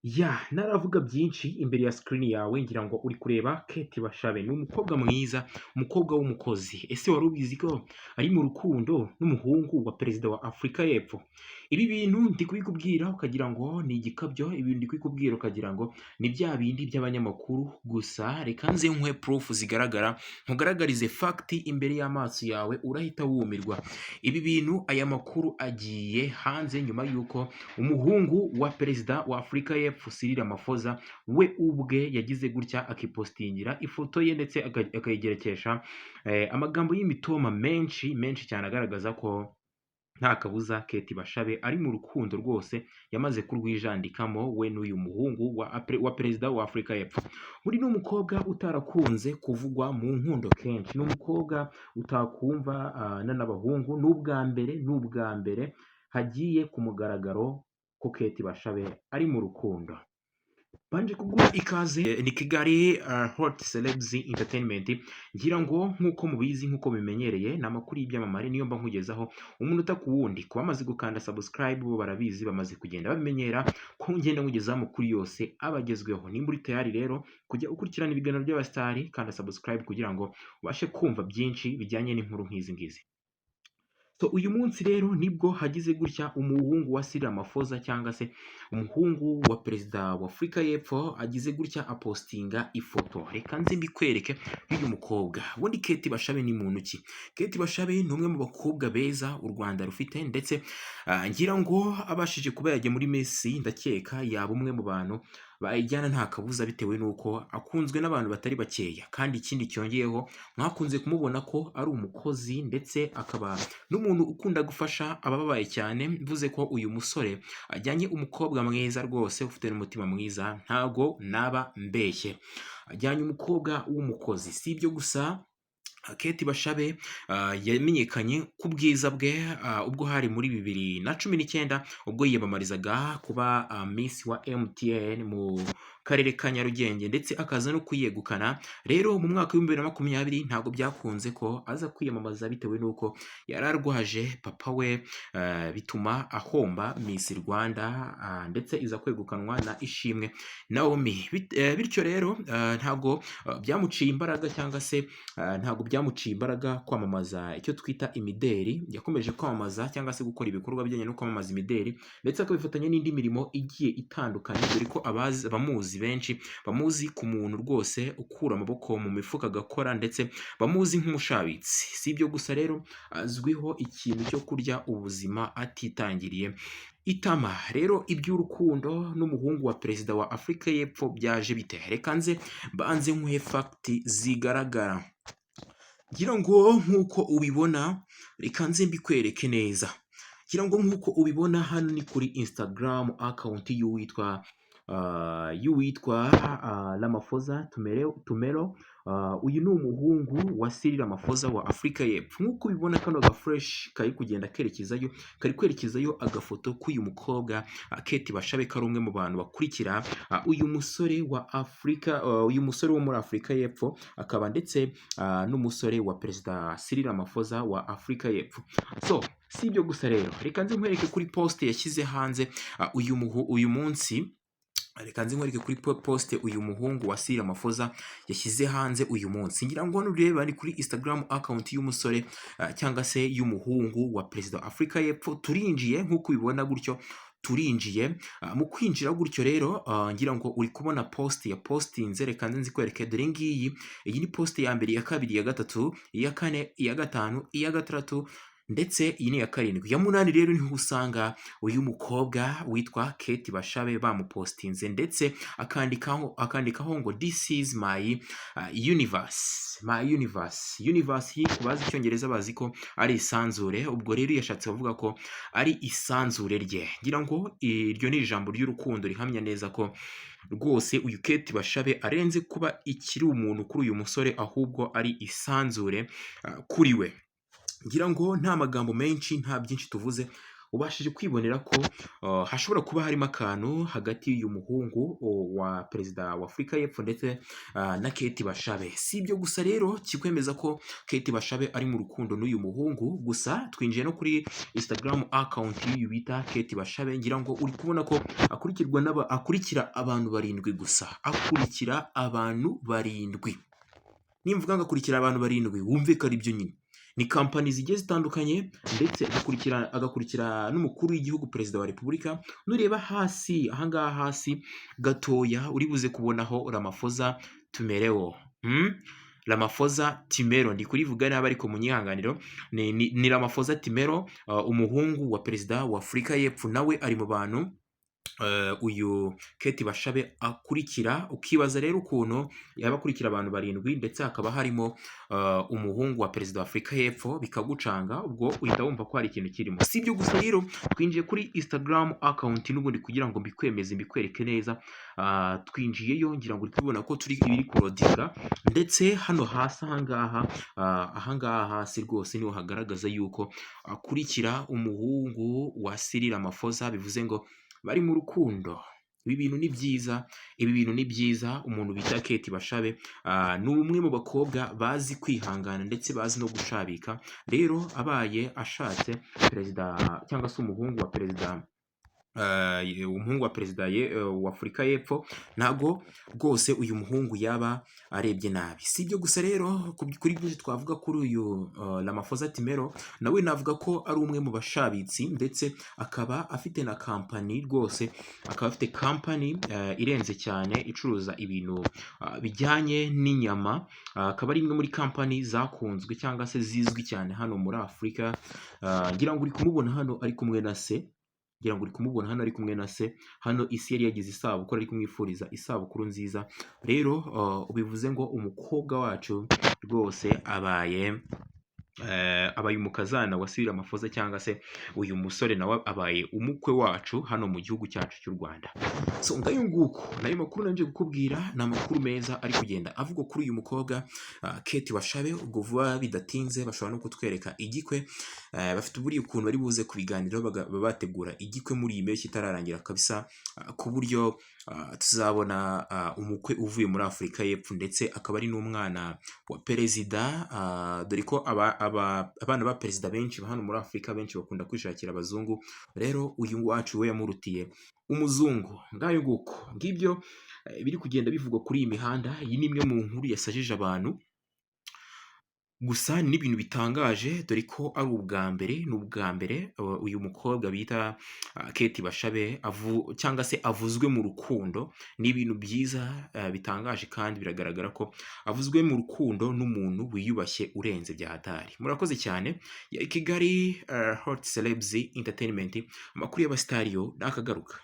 Ya, naravuga byinshi imbere ya screen yawe, ngira ngo uri kureba Kate Bashabe. Ni umukobwa mwiza, umukobwa w'umukozi. Ese wari ubizi ko ari mu rukundo n'umuhungu wa perezida wa Afurika y'Epfo? Ibi bintu ndi kubikubwira ukagira ngo ni igikabyo, ibi ndi kubikubwira ukagira ngo ni bya bindi by'abanyamakuru gusa. Reka nze nkuhe proof zigaragara, nkugaragarize fact imbere y'amaso yawe, urahita wumirwa. Ibi bintu, aya makuru agiye hanze nyuma y'uko umuhungu wa perezida wa Afurika y'Epfo, Cyril Ramaphosa, we ubwe yagize gutya akipostingira ifoto ye, ndetse akayigerekesha amagambo y'imitoma menshi menshi cyane agaragaza ko nta kabuza Kate Bashabe ari mu rukundo rwose, yamaze kurwijandikamo we n'uyu muhungu wa perezida wa Afurika y'Epfo. Buri ni umukobwa utarakunze kuvugwa mu nkundo kenshi, ni umukobwa utakumva n'abahungu. Ni ubwa mbere hagiye ku mugaragaro ko Kate Bashabe ari mu rukundo. Banje kuguha ikaze, ni Kigali Hot Celebs Entertainment. Ngira ngo nk'uko mubizi, nk'uko bimenyereye, ni amakuru y'ibyamamare niyo mba nkugezaho umunota ku wundi. Ku bamaze gukanda subscribe bo barabizi, bamaze kugenda babimenyera ko ngenda nkugezaho amakuru yose aba agezweho. Nimba uri tayari rero kujya ukurikirana ibiganiro by'abasitari, kanda subscribe kugira ngo ubashe kumva byinshi bijyanye n'inkuru nk'izi ngizi. So uyu munsi rero nibwo hagize gutya umuhungu wa Cyril Ramaphosa, cyangwa se umuhungu wa perezida wa Afurika y'Epfo, agize gutya apostinga ifoto. Reka nze mbikwereke y'uyu mukobwa. Ubundi Kate Bashabe ni muntu ki? Kate Bashabe ni umwe mu bakobwa beza u Rwanda rufite, ndetse ngira ngo abashije kuba yajya muri Miss, ndakeka yaba umwe mu bantu bayijyana nta kabuza, bitewe n'uko akunzwe n'abantu batari bakeya. Kandi ikindi cyongeyeho, mwakunze kumubona ko ari umukozi, ndetse akaba n'umuntu ukunda gufasha abababaye cyane. Mvuze ko uyu musore ajyanye umukobwa mwiza rwose, ufite n'umutima mwiza, ntago naba mbeshye. Ajyanye umukobwa w'umukozi. Si ibyo gusa, Kate Bashabe yamenyekanye ku bwiza bwe ubwo hari muri 2019, ubwo yiyamamarizaga kuba Miss wa MTN mu karere ka Nyarugenge, ndetse akaza no kuyegukana. Rero mu mwaka wa 2020 ntabwo byakunze ko aza kwiyamamaza, bitewe n'uko yari arwaje papa we, bituma ahomba Miss Rwanda, ndetse iza kwegukanwa na Ishimwe Naomi. Bityo rero ntabwo byamuciye imbaraga, cyangwa se ntabwo byamuciye imbaraga kwamamaza icyo twita imideri. Yakomeje kwamamaza cyangwa se gukora ibikorwa bijyanye no kwamamaza imideri, ndetse akabifatanya n'indi mirimo igiye itandukanye, dore ko abazi abamuzi benshi bamuzi ku muntu rwose ukura amaboko mu mifuka agakora, ndetse bamuzi nk'umushabitsi. Si ibyo gusa rero, azwiho ikintu cyo kurya ubuzima atitangiriye itama. Rero iby'urukundo n'umuhungu wa perezida wa Afurika y'Epfo byaje bite? Reka nze mbanze nkuhe fact zigaragara. Ngira ngo nk'uko ubibona, reka nze mbikwereke neza. Ngira ngo nk'uko ubibona, hano ni kuri Instagram account y'uwitwa Ramaphosa Tumelo. Uyu ni umuhungu wa Cyril Ramaphosa wa Afurika y'Epfo. Nk'uko ubibona, kano ga flèche kari kugenda kerekezayo, kari kwerekezayo agafoto k'uyu mukobwa Kate Bashabe, ko ari umwe mu bantu bakurikira uyu musore wa Afurika, uyu musore wo muri Afurika y'Epfo, akaba ndetse n'umusore wa perezida Cyril Ramaphosa wa Afurika y'Epfo. So si ibyo gusa rero, reka nze nkwereke kuri post yashyize hanze uyu munsi. Reka nze nkwereke kuri post uyu muhungu wa Cyril Ramaphosa yashyize hanze uyu munsi. Ngira ngo nureba, ni kuri Instagram account y'umusore cyangwa se y'umuhungu wa perezida wa Afurika y'Epfo. Turinjiye nk'uko ubibona gutyo, turinjiye. Mu kwinjira gutyo rero, ngira ngo uri kubona post ya postinze. Reka nze nzikwereke. Dore ngiyi, iyi ni post ya mbere, iya kabiri, iya gatatu, iya kane, iya gatanu, iya gatandatu, ndetse iyi ni iya karindwi. Iya munani rero niho usanga uyu mukobwa witwa Kate Bashabe bamupostinze, ndetse akandikaho ngo "This is my universe, my universe." Universe, ku bazi icyongereza bazi ko ari isanzure. Ubwo rero yashatse kuvuga ko ari isanzure rye. Ngira ngo iryo ni ijambo ry'urukundo rihamya neza ko rwose uyu Kate Bashabe arenze kuba ikiri umuntu kuri uyu musore, ahubwo ari isanzure kuri we. Ngira ngo nta magambo menshi, nta byinshi tuvuze. Ubashije kwibonera ko hashobora kuba harimo akantu hagati y'uyu muhungu wa perezida wa Afurika y'Epfo ndetse na Kate Bashabe. Si ibyo gusa rero kikwemeza ko Kate Bashabe ari mu rukundo n'uyu muhungu gusa, twinjiye no kuri Instagram account y'uyu bita Kate Bashabe. Ngira ngo uri kubona ko akurikirwa n'aba akurikira abantu barindwi gusa, akurikira abantu barindwi. Nimvuga ngo akurikira abantu barindwi, wumve ko ari byo nyine. Ni kampani zigiye zitandukanye, ndetse agakurikira n'umukuru w'igihugu, perezida wa repubulika. Nureba hasi ahangaha, hasi gatoya, uri buze kubonaho Ramaphosa Tumerewo. Ramaphosa Timero, ndi kurivuga nabi ariko munyihanganiro, ni Ramaphosa Timero, umuhungu wa perezida wa Afurika y'Epfo, nawe ari mu bantu uyu Kate Bashabe akurikira. Ukibaza rero ukuntu yaba akurikira abantu barindwi, ndetse hakaba harimo umuhungu wa perezida wa Afurika y'Epfo, bikagucanga. Ubwo uhita wumva ko hari ikintu kirimo. Si ibyo gusa rero, twinjiye kuri Instagram account n'ubundi kugira ngo mbikwemeze, mbikwereke neza. Twinjiyeyo, ngira ngo uri kubibona ko turi ibiri kuloadinga, ndetse hano hasi ahangaha hasi rwose niho hagaragaza yuko akurikira umuhungu wa Cyril Ramaphosa, bivuze ngo bari mu rukundo. Ibi bintu ni byiza, ibi bintu ni byiza. Umuntu bita Kate Bashabe ni umwe mu bakobwa bazi kwihangana ndetse bazi no gushabika. Rero abaye ashatse perezida cyangwa se umuhungu wa perezida wa Afurika y'Epfo, ntabwo rwose uyu muhungu yaba arebye nabi. Si ibyo gusa rero, kuri byinshi twavuga kuri uyu Ramaphosa Timero, nawe navuga ko ari umwe mu bashabitsi, ndetse akaba afite na kampani rwose, akaba afite kampani irenze cyane icuruza ibintu bijyanye n'inyama, akaba ari imwe muri kampani zakunzwe cyangwa se zizwi cyane hano muri Afurika. Ngira ngo uri kumubona hano ari kumwe na se, ngira ngo uri kumubona hano ari kumwe na se. Hano isi yari yagize isabukuru, ari kumwifuriza isabukuru nziza. Rero bivuze ngo umukobwa wacu rwose abaye umukazana wa Cyril Ramaphosa, cyangwa se uyu musore nawe abaye umukwe wacu hano mu gihugu cyacu cy'u Rwanda. So ngayo nguko, nayo makuru nanje kukubwira ni amakuru meza ari kugenda avugwa kuri uyu mukobwa Kate Bashabe. Ubwo vuba bidatinze bashobora no kutwereka igikwe. Bafite buriya ukuntu bari buze kubiganiraho, bategura igikwe muri iyi mpeshyi itararangira kabisa, ku buryo tuzabona umukwe uvuye muri Afurika y'Epfo, ndetse akaba ari n'umwana wa perezida, dore ko abana ba perezida benshi hano muri Afurika benshi bakunda kwishakira abazungu. Rero uyu wacu we yamurutiye umuzungu. Ngayo nguko, ngibyo biri kugenda bivugwa kuri iyi mihanda. Iyi ni imwe mu nkuru yasajije abantu gusa, ni n'ibintu bitangaje, dore ko ari ubwa mbere, ni ubwa mbere uyu mukobwa bita Kate Bashabe cyangwa se avuzwe mu rukundo. Ni ibintu byiza bitangaje, kandi biragaragara ko avuzwe mu rukundo n'umuntu wiyubashye urenze bya hatari. Murakoze cyane. Ya Kigali Hot Celebs Entertainment, amakuru y'abasitariyo nakagaruka.